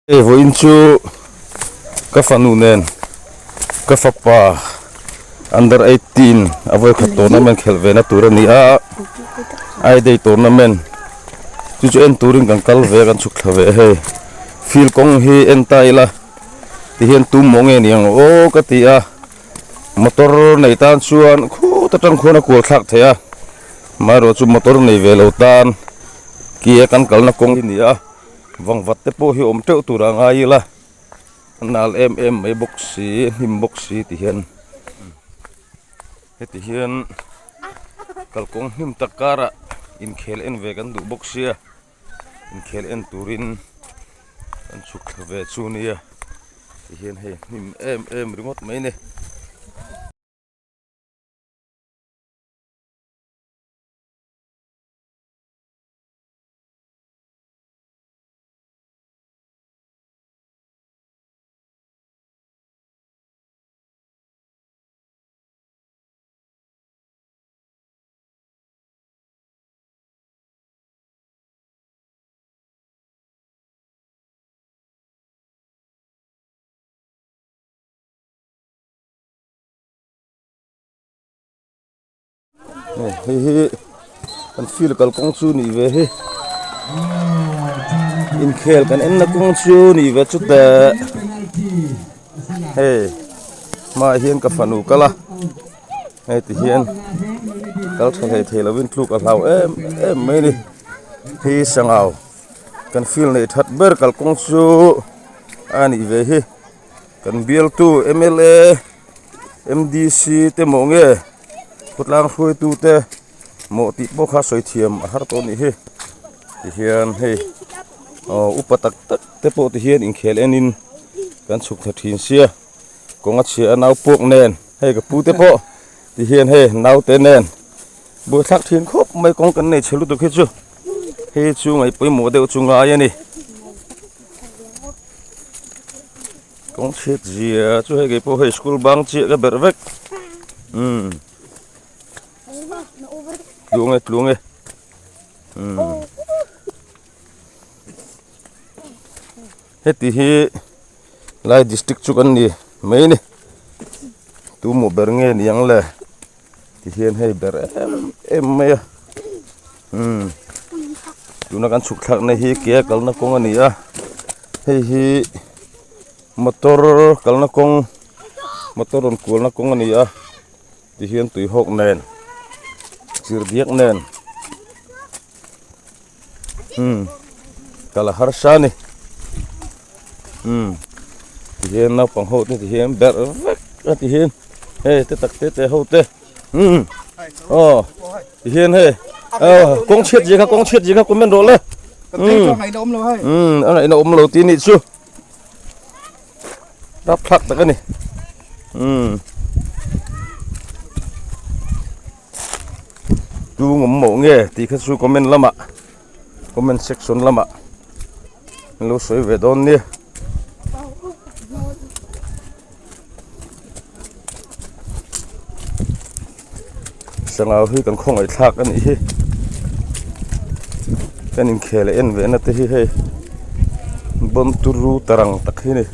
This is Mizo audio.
Hei vawiin chu ka fanu nen ka fapa under 18 a vawikhat tournament khelh ve na tur a ni a I day tournament chu chu en turin kan kal ve a kan chhuk thla ve a hei field kawng hi en ta ila tihian tum maw nge ni ang aw ka ti a motor nei tan chuan khut atang khuan a kual thlak thei a amaherawhchu chu motor nei ve lo tan ke a kan kalna kawng hi a ni a. Vangvat te pawh hi awm teuh tur a ngai ila a nal em em mai bawk si a hnim bawk si ti hian heti hian kalkawng hnim tak karah inkhel en ve kan duh bawk sia inkhel en turin kan chhuk thla ve chu nia ti hian hei hnim em em ringawt mai a ni. Hei hi kan field kalkawng chu nih ve hi inkhel kan en na kawng chu nih ve chu teh hei hmaah hian ka fanu kal a hei ti hian kal tha hlei thei lovin tluk a hlau em em mai a ni hi sangau kan field neih that ber kalkawng chu a nih ve hi kan bialtu M_L_A M_D_C te mawh nge. Khawtlang hruaitu te mawh tih pawh kha sawi thiam a har tawh a nih hi tihian hei aw upa tak tak te pawh ti hian inkhel enin kan chhuk thla thin sia kawng a chhia a nau puak nen hei ka pu te pawh ti hian hei naute nen buaithlak thin khawp mai kawng kan nei chhe lutuk hi chu hei chu ngaih pawimawh deuh chu ngai a ni. Kawng chhiat zia chu hei keipawh hei school bang chiah ka berh vek umm tluang e tluang e umm heti hi lai district chu kan ni mai a ni tumaw ber nge ni ang le tihian hei ber em em mai a umm tuna kan chhuk thlakna hi ke a kalna kawng a ni a hei hi motor kalna kawng motor rawn kualna kawng a ni a tihian tui hawk nen chirhdiak nen umm kal a harsa a ni umm tihian naupang ho te tihian berh vek a tihian hei te tak te te ho te umm aw tihian hei aw kawng chhiat zia kha kawng chhiat zia kha comment rawh le umm umm a ngaihna awm lo tih a nih chu rapthlak tak a ni umm. Tu ngawm mawh nge tih kha chu comment lamah comment section lamah an lo sawi ve dawn nia. Sangau hi kan khawngaih thlak a nih hi kan inkhel a en ve na te hi hei bon turu tarang tak hi a ni.